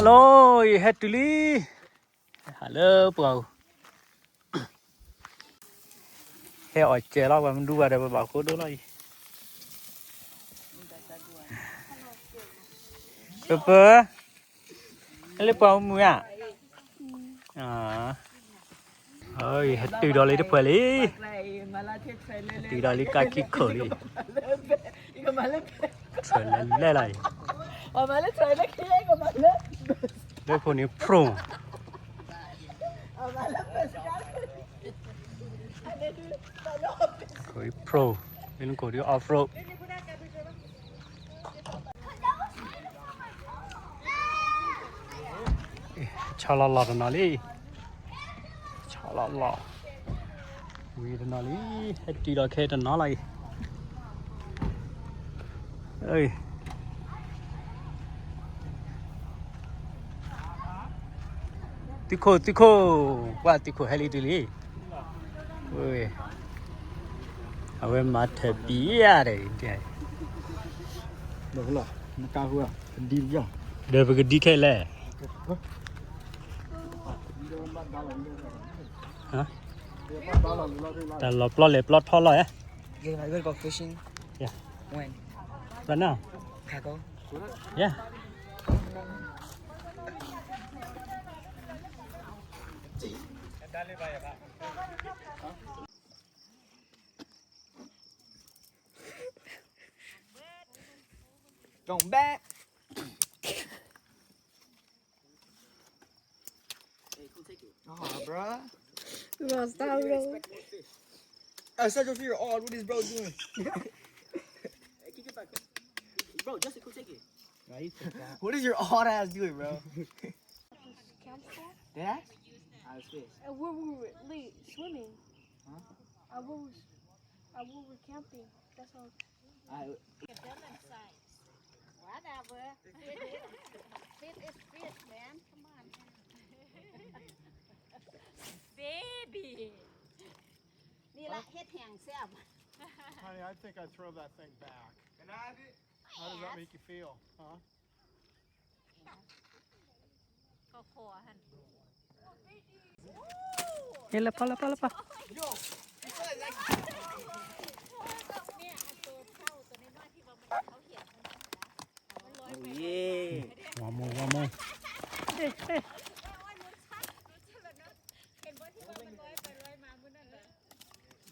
တိၢ်အံၤ ဟဲတုၤလံ, ဟးလၢပှၢ်ပူၤ, ဟဲအီၣ်စဲးလီၤ ပှၤမဒူဘၣ်ဒီး ပဘၣ်ဃိဒိလီၤအံၤ, ပပၢၤ, ဟဲလၢပှၢ်ပူၤမုာ်ဧါ, ဟဲတုၤဒီးလံတဖှဲးလံ, ဟဲတုၤဒီးလံကါခံခိၣ်လံ, လဲၤလဲၤလီၤအံၤ, လၢခိၣ်န့ၣ် pro, ခိၣ် pro, လၢနခိၣ်ဒုး off road, ဆီလီၤလီၢ်တနီၤလံ, ဆီလီၤလီၢ်, ဝံၤတနီၤလံ, ဟဲတုၤဒီးခဲတနီၤလီၤအံၤ, သုးခိၣ် သုးခိၣ်, ပှၤသုးခိၣ်ဟဲလံတုၤလံ, အဝဲမၤထၢၣ်ပံၤယၤဒီး, ဒီးပကဒံခဲလဲၣ်, တၢ်လီၤပျီလဲၤပျီထီလီၤဧါ, right now, yeah, Don't back. Aw, bruh. Bro, stop, bro. I said you're odd. What is bro doing? Bro, Justin, come take it. What is your odd ass doing, bro? Camp stuff? Dead ass? I was pissed. And where we were, like, swimming. Huh? I was, I was camping. That's all. I Development science. Whatever. Fit is fit, man. Come on. Baby. นี่ละ เฮ็ดแห้งแซ่บ Honey, I think I throw that thing back. How does that make you feel, huh? ဟဲလၢပီၢ်လၢပီၢ်လၢပီၢ်, ဝါမိၢ် ဝါမိၢ်,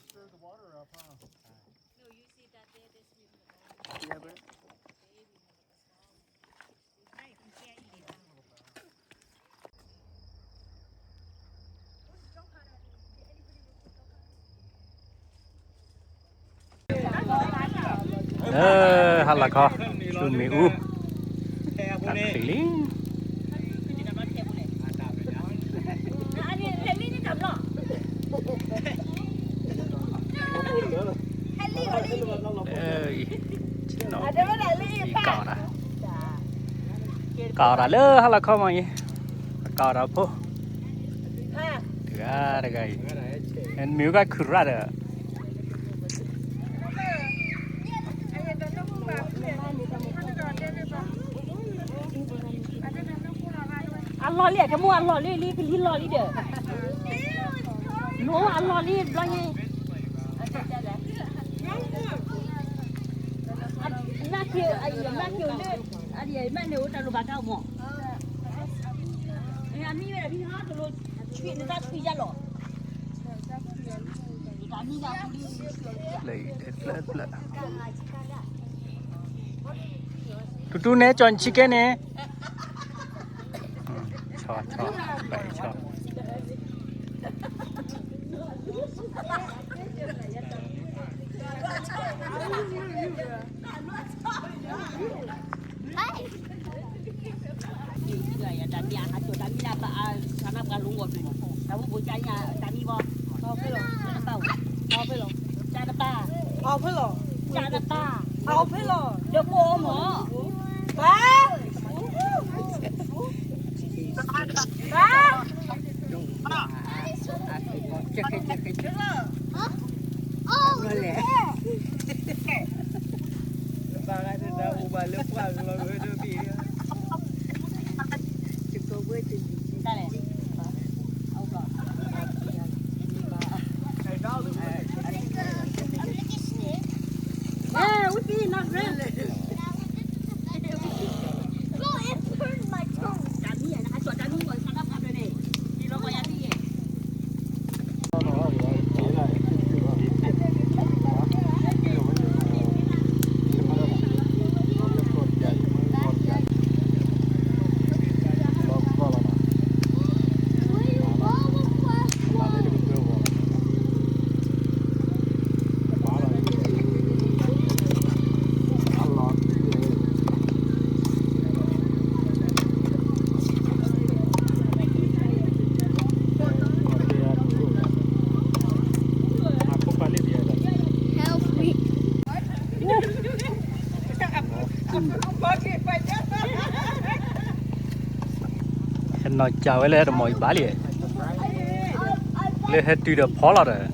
Stir the water up, huh? Ơ, hă lă kho, chu mì ú. Tặng thủy lý. Ơ, ih, ih, kọt ră. Kọt ră lơ hă lă kho mă ih. Kọt ră pô. Tơgá, tơgá ih. En mì ú gá khử ră đơ. A lọt lẹ, cái mũ a lọt lẹ, lẹ, cái lọt lẹ đơ. Nó a lọt lẹ, blo nhé. Mát kêu, a, mát kêu lẹ, a, mát nè, ôi, ta lô bà cao mỏ. Ê, a mi về, a mi hot, lô, chuyện người ta suy ra lọ. Lạy, lạy, lạy. Tụi tui nè, chọn chicken nè. Ừ, cho, cho, vậy cho. နီၢ်ကၢ်ဝဲလၢတမီၢ်အံၤဘၣ်လံ, လၢဟဲတုၤဒီးဖီလီၤ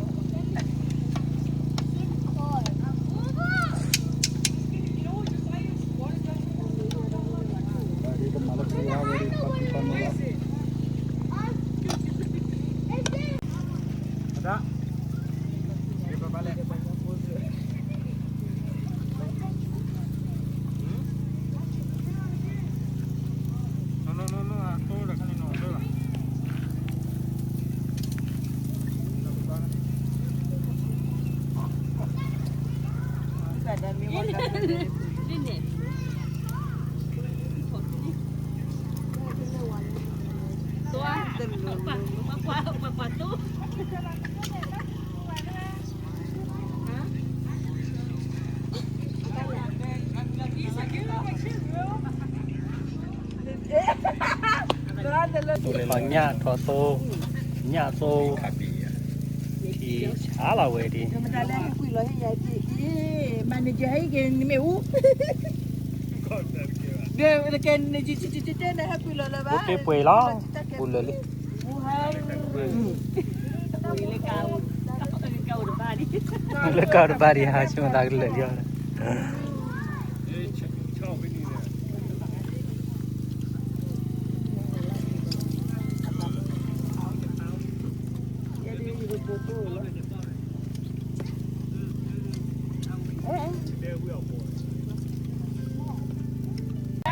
ဒီး ညၣ်ထီၣ်သိ, ညၣ်သိ, ထံဆါလီၤဝဲဒၣ်, manager ဟဲက့ၤနမ့ၢ်အူ, ဒီးကဲနကတဲနဟဲကွံာ်လီၤလၢၤဘၣ်, အိၣ်တ့ၢ်ပှဲၤလီၤ, ပူၤလၢာ်လံ, လၢကါတဘၣ်ဒံး ဟးဆူၣ်မတၤကလၢာ်လံအီၤ ဘ့ၣ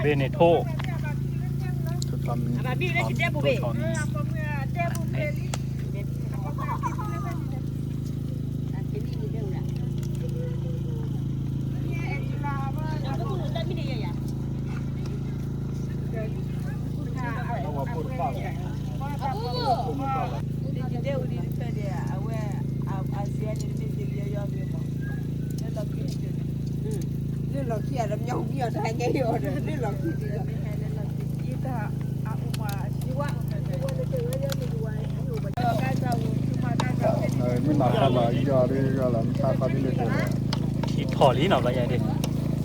်န့ၣ်ထိၣ်, ထိၣ်ထီၣ်မံ, ထိၣ်ထီၣ်မံ, မ့ၢ်မၤခါလီၤ ယီၤဒ်ဂၤလီၤ မ့ၢ်ခါခီဒ်န့ၣ်တဲလီၤ, ထံဖီၣ်လံနီၤ ဘၣ်ယၤဒ်, နၢ်, ဘ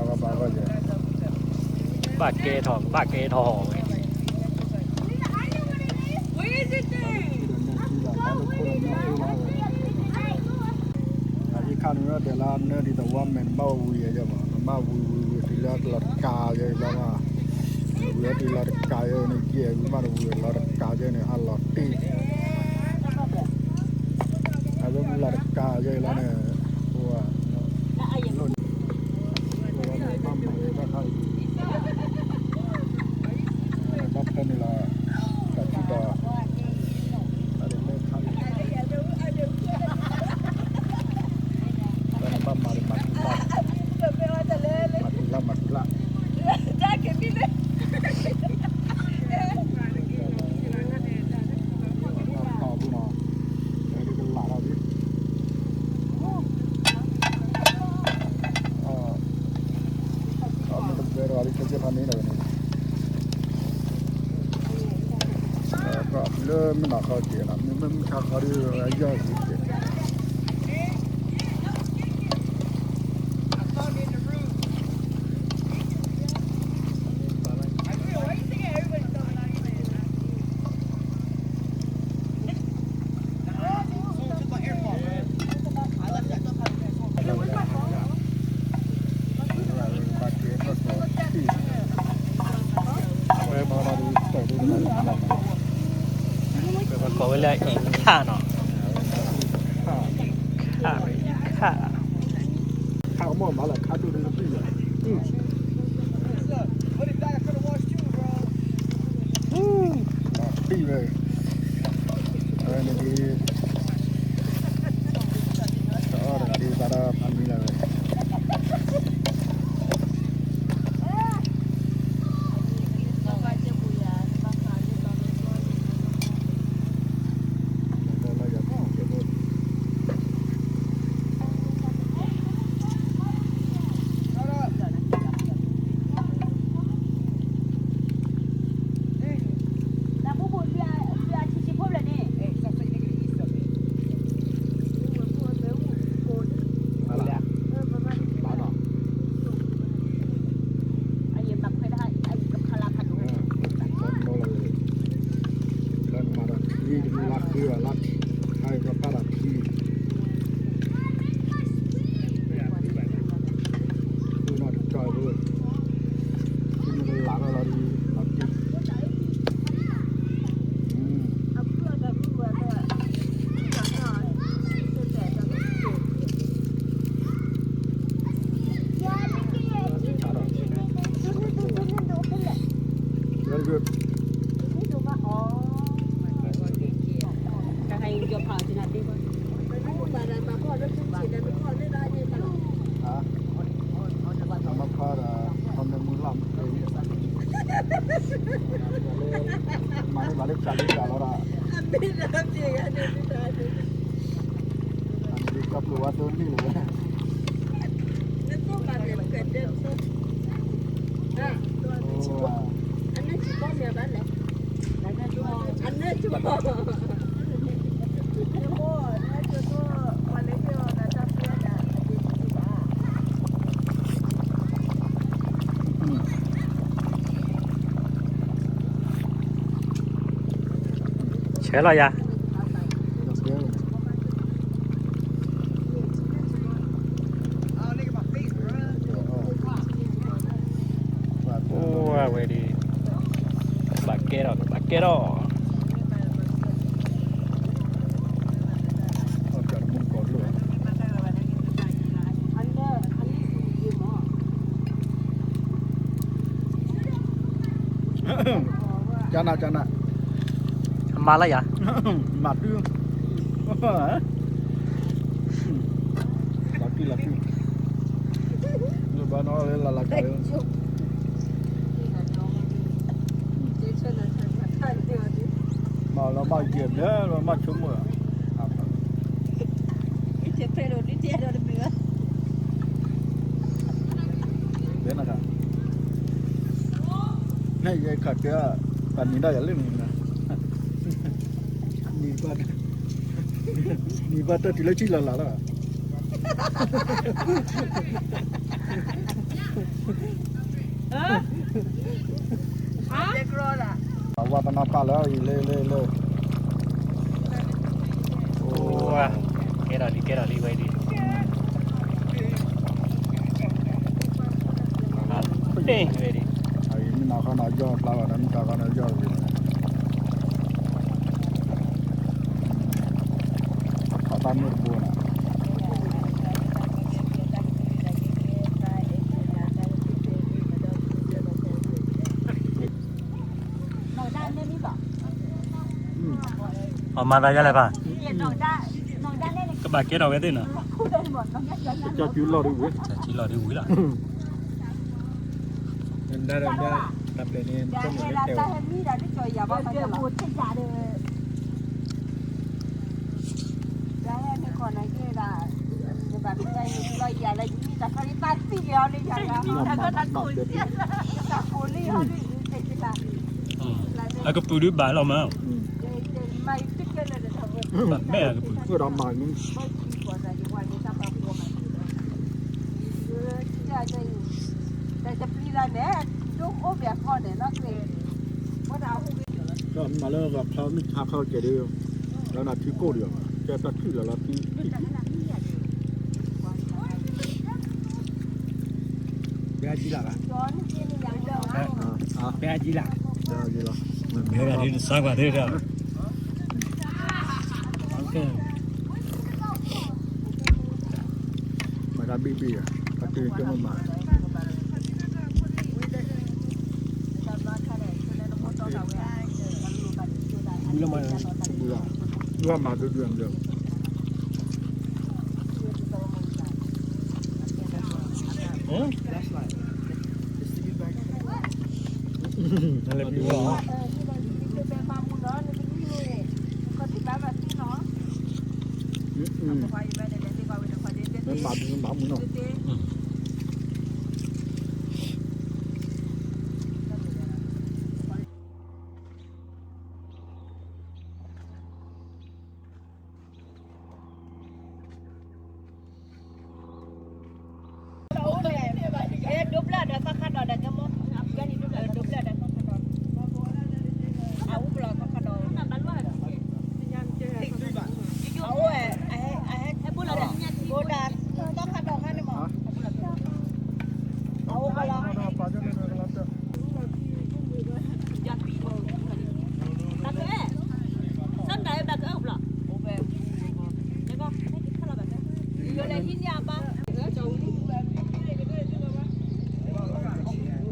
ၣ်ကီဘၣ်ကီယဲ, ဘၣ်ကဲထီၣ် ဘၣ်ကဲထီၣ်ဝဲ အအံၤခါန့ၣ်ဒီးလၢနၢဒ်သိးဝဲမဲာ်နဘၣ်ဝံၤယဲမး နဘၣ်ဝံၤဝံၤဝံၤတုၤလၢတလီၤတကးယဲဘျီမး, ဝံၤတုၤလီၤတကးယဲန့ၣ် ယဲၢ်ဝံၤဘၣ်တဝံၤလီၤတကးယဲန့ၣ် အလီၤတ့ၢ်, အဝဲလီၤတကးယဲလီၤန့ၣ်, ဘၣ်ဖဲန့ၣ်လီၤ, တၢ်ထံၣ်ဒီး ဘၣ်မၤဒီးမၤထူလၢ်, မၤထူလၢ် မၤထူလၢ်, တၢ်ကမံၤလၢ တၢ်ကလးထီၣ်ဒ် မ့ၢ်တဘဲဒီးလံ ခဲကဲဖးန့ၣ်ဒီးန့ၣ်, လၢမ့ၢ်မၤခီက့ၤနီၤ မ့မ့ၢ်မ့ၢ်ခါခီဒ်ယီၤက့ၤ ကိးဝဲလၢအံၤခၣ်နီၤ, ခၣ်, ခၣ်, ခၣ်မီၢ်မးလၢခၣ်ဒိၣ်ဒိၣ်တပံၢ်လီၤ, ပံၢ်ဝဲ, အဝဲန့ၣ်ဒ် တအီၣ်တဂၤဒ်သးဒီးဖးမံလၢဝဲ လၢ မၤခီဒီး ခီမ့ၢ်မုၢ်လီၤမ့ၢ် မၤန့ၢ်ဘၣ်လၢပျၢ်လံပျၢ်လီၤဒီး ကီၢ်ပျိဝါဒိၣ်န့ၣ်လီၤ. ဆဲးလီၤယၤ အိၣ်ဝဲဒၣ် ဘၣ်ကဲထီၣ် ဘၣ်ကဲထီၣ် ကနၣ် ကနၣ် မၤလၢယၤ မၤတုၤ လီၤတုၤလီၤတုၤ လၢဘၣ်နီၤလၢလၢလၢကါလၢ မၤလီၤမၢ်ယဲၢ်ဘျဲၣ်လီၤမၢ်ဆိကမိၣ် ဘဲနၤကါ နယဲခးတဲ တၢ်နံၤဒၣ်ယၤလၢနံၤနၤ နံၤဘၣ် နံၤဘၣ်တၢ်တုၤလၢထံလီၤလၢ်လီၤ အဝဲပနၢ်ပၢၢ်လၢအံၤလၢလၢလၢ ကဲထီၣ်လံ ကဲထီၣ်လံဝဲဒၣ် ဝဲဒၣ် မ့ၢ်နၤခီနၤယီၢ်ဖျါဘၣ်ဒီး မ့ၢ်တၢ်ခီနၤယီၢ်ဝဲ အတၢ်မ့ၢ်တဘိနီၤ အမၤသးယါလဲၣ်ဖါ ကဘၣ်ကဲထီၣ်ဝဲသ့ၣ်နီၤ ကၠီကၠူလီၤဒ်ဝံၤ ကၠီလီၤဒ်ဝံၤလီၤ တၢ်ပျဲၢ်န့ၣ် ကၠီမ့ၢ်လၢတဲဝဲ အကပုာ်ဒုးဘၣ်လီၤမး ဘၣ်မဲာ်အကပုာ် ဒီးမၤန့ၣ် တၢ်တပျံၤလၢန့ၣ် ဒိၣ်အိၣ်ဘၣ်ခီန့ၣ်နီၢ်ကျဲ ဒီးမၤလၢဘၣ်ဖျါမ့ၢ်ဆါခီကဲဒ် ဒီးနၤထံကိၣ်ဒီး ကဲတၢ်ထံၣ်လီၤလီၤထံ ဘဲအကံလၢ်ဘၣ် ဘဲအကံလၢ် ဘဲအကံလၢ် မ့ၢ်ဂၤဒ်နစါကွၢ်သ့ဒီး မၤတၢ်ဘံၣ်ဘံၣ်ဧါ အတုၤကဲမၤမၤ ဝံၤလီၤမး ဝံၤလီၤမးဒုဒုအံၤ နလဲၤမံဝဲ မ့ၢ်မၤဒုမၤမုာ်နီၤ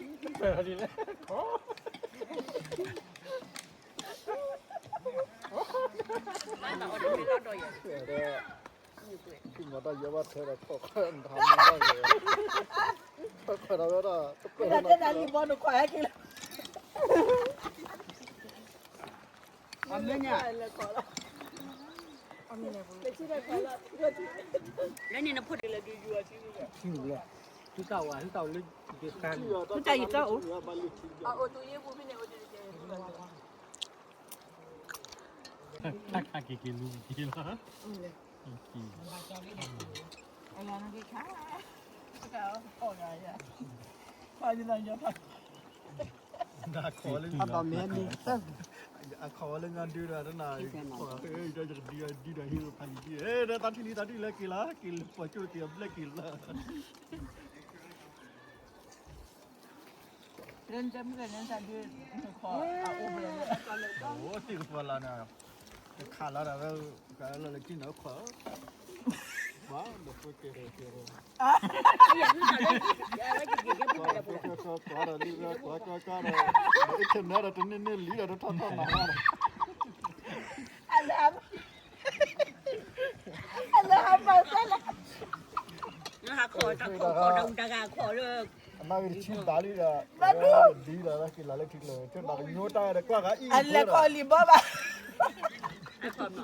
ပၢၢ်ဒ်လဲၣ်, မၤတၢ်ယဲဘၣ်ထဲဒီး ထီၣ်ခွဲးနထါမၤတၢ်ယဲ, ထီၣ်ခွဲးဒီးဝဲဒၣ် တပၢၢ်နတၢ်လံဘီနခွါဟဲက့ၤလီၤ, အမ့ၢ်ညါ လၢန့ၣ်နဖိဒ်လဲၣ်ဒုးယူၤအထံလဲၣ်, သုတၢ်ဝဲ သုတၢ်ဝဲလၢ သုတၢ်ယတၢ်အိၣ်, အအိၣ်တူၤယ့ၢ်ပူၤဖဲန့ၣ်အိၣ်တကဲ, တၢ်ခါက့ၤက့ၤလူၤက့ၤလီၤ, အလီၤနက့ၤခါ, ခါယသးညါဖး ဒီးခိးလၢ အဘၣ်မ့ၢ်န့ၣ် အခီဝဲလၢညါဒုဒီးတနၤ, ဒီးယကဒုဒုဒီးဟံၣ်ဖးလံၤဒု, ဒီးသးထံၣ်လံသးထံၣ်လၢက့ၤလီၤ, က့ၤလၢပှၤကၠိက့ၤအဘျဲၣ်က့ၤလီၤ. အိၣ်တံၢ်ကပီၤလၢန့ၣ်, တခးလီၤဒၣ်ဝဲ, ကလၢလၢကံၣ်န့ၣ်ခွး, ဘၣ်ဒီးဖိကဲၤကဲၤ, ဒီးလံဝဲကွၢ်ကွၢ်ကွၢ်ဒီး, အ့ၣ်ခဲနဲဒီးတန့ၢ်န့ၢ်လံဒီးတထီၣ်ထီၣ်မၤလီၤဒီး, အလၢ အလၢဟးမၤသးလၢ, ဟးခိးတၢ်ခိးခိးတၢ်အူတၢ်ဂၤခိးလၢ, အမါဂ့ၤတဆံဘၣ်လံဒီး, ဒ်ဒီးက့ၤလီၤလၢထံကျိ, ကၠိတၢ်ကညိတၢ်ဒီးကွၢ်ဂၤအံၤ, အလဲၤခိးလံၤဘီဘၣ်, ညိလီၤတဲာ်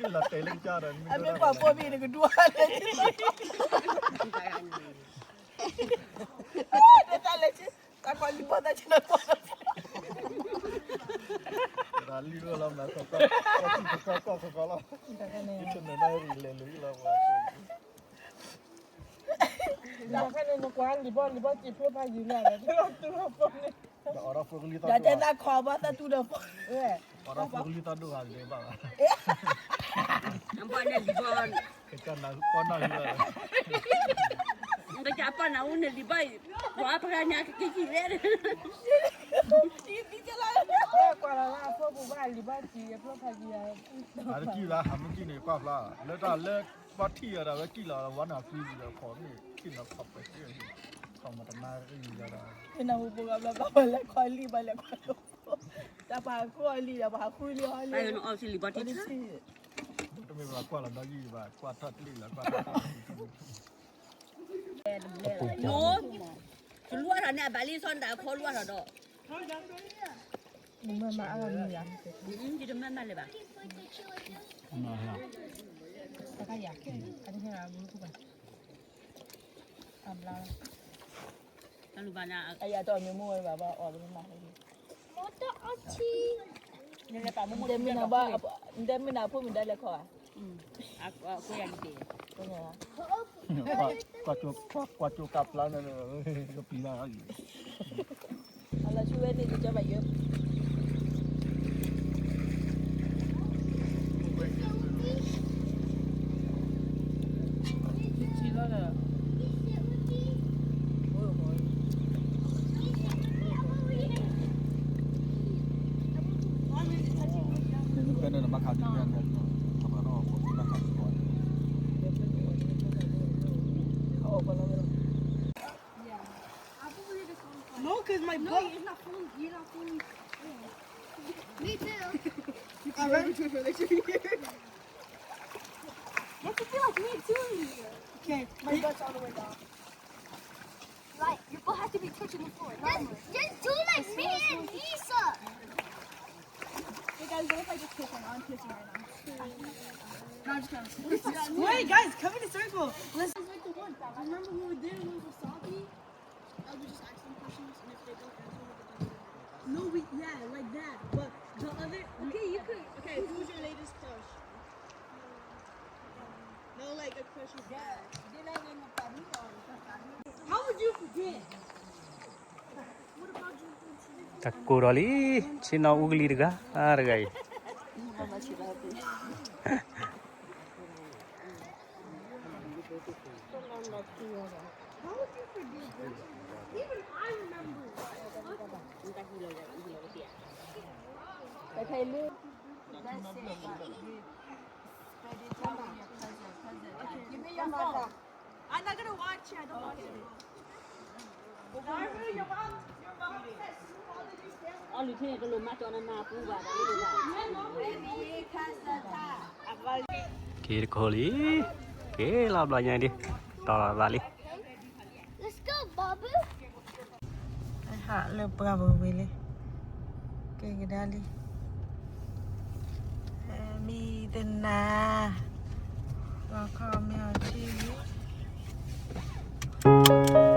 လၢကစၢ်ဒီး, အမ့ၢ်ကွၢ်ဖိမံၤနကဒူၣ်အါလဲၣ်, တၢ်လဲၤ တၢ်ခိးလံၤဘီသးဆ့ၣ်နီၤ, တၢ်လံၣ်လီၤမး, ကီၢ်ကီၢ်ကီၢ်ကီၢ်ကီၢ်လီၤ, ယဆိမိၣ်နၢ်ရံၣ်လဲၤလံလီၤ, နကွၢ်လံၤဘီ လံၤဘီစံးဖျိဖးယံၤလီၤ, ဒီးတဲသးခိးဘီသးတူဒီးဖိ, ဒီးဖိကလံၤသးဒိၣ်ဂၤလၢဘၣ်ဘၣ်, ဘီန့ၣ်လံၤဘီ, ကစၢ်ပီၢ်နၢ်ဟူလီၤ, ကစၢ်ပီၢ်နၢ်ဟူန့ၣ်လံၤဘီ, ပှၤပှၤညါကက့ၤကံၣ်လဲၣ်, ကွၢ်လီၤလၢအဖိပူၤဘၣ် လံၤဘီစံးဖျိဖးယံၤ, အတကံၣ်လၢဟးမ့ၢ်ကံၣ်န့ၣ် ကွၢ်ဖျါ, လၢတၢ်လၢပှၤထံၣ်အီၤဒီးဝဲကံၣ်လီၤ, ဝဲနၢ်ဖံးဒီးခိးမ့ၢ်ကံၣ်နီၤခိးပှဲၤ, ခိးမတမါအံၤဒီး, နၢ်ဟူဖိဂၤဘျီဘျီ ပှၤလဲၤခိးလံၤ ပှၤလဲၤခိးလံၤ, တၢ်ပှၤခိးလံၤဒီးပှၤဃုလံၤဟီလံၤ, တမ့ၢ်ဘၣ်ကွၢ်လီၤဒီးယံၤဘၣ် ကွၢ်ထီၣ်တလံၤလီၤ, ကွၢ်ထီၣ်တလံၤလီၤ, ကွၢ်ထီၣ်တလံၤ, တလူၤထီၣ်န့ၣ် အဘၣ်လံ ဆီတၢ်ခိးလူၤထီၣ်ဒီး, နမ့ၢ်မၤအါဂၤမ့ၢ်ယၤ, ယတမၤမၤလၢၤဘၣ်, တခါယၤ, အတဟဲဘၣ်ဘုခူဘၣ်, အဘျါ, အယၤတအီၣ်မ့ၢ်မိၢ်ဝဲဘၣ် ဘၣ်အီၣ်မ့ၢ်မၤ, နတဲမ့ၢ်နၤဖိမုၣ်ဒါလဲၤခိးဧါ, ကွၢ်ကၠိကပျါန့ၣ်, ကပျံၤဘၣ်လီၤ, အလီၤဆူဝဲန့ၣ် ကကၢဘၣ်ယဲ, No, because my butt. No, you're not fully, you're not fully. Me too. I'm ready to feel like you're here. You have to feel like me too. Okay, my butt's all the way down. Like, your butt has to be touching the floor. Just, just do like me and Lisa. Hey guys, what if I just piss right now? I'm pissing right now. No, I'm just kidding. Wait, guys, come in a circle. Listen. It's like the one. Remember when we did it with wasabi? I would just ask them questions, and if they don't answer, we could do it. No, we, yeah, like that. But the other, okay, you could. Okay, who's your latest crush? No, like a crush with guy. How would you forget? တၢ်ကိၢ်ဒီးလံ, ဆ့ၣ်နီၤအူကလံၤတဂၤ, အါတဂၤအံၤ. How would you forget? Even I remember. That's it. Give me your phone. I'm not gonna watch it. I don't watch it. Daru, your mom, your mom says all of these damn အီလူၤထံန့ၣ် ကလိၣ်မၤကၠီနမၤပူၤဘၣ်ဒီး က့ၤတကိးလံ, က့ၤလီၤဘျီညါဒံး, တီၤလီၤသးလံ. Let's go, Babu. ဟးလၢပှၢ်ပူၤဝံၤလံ, က့ၤကဒါလံ, မံတနၤ, ဂီၤခီမ့ၢ်အီၤထံလံ.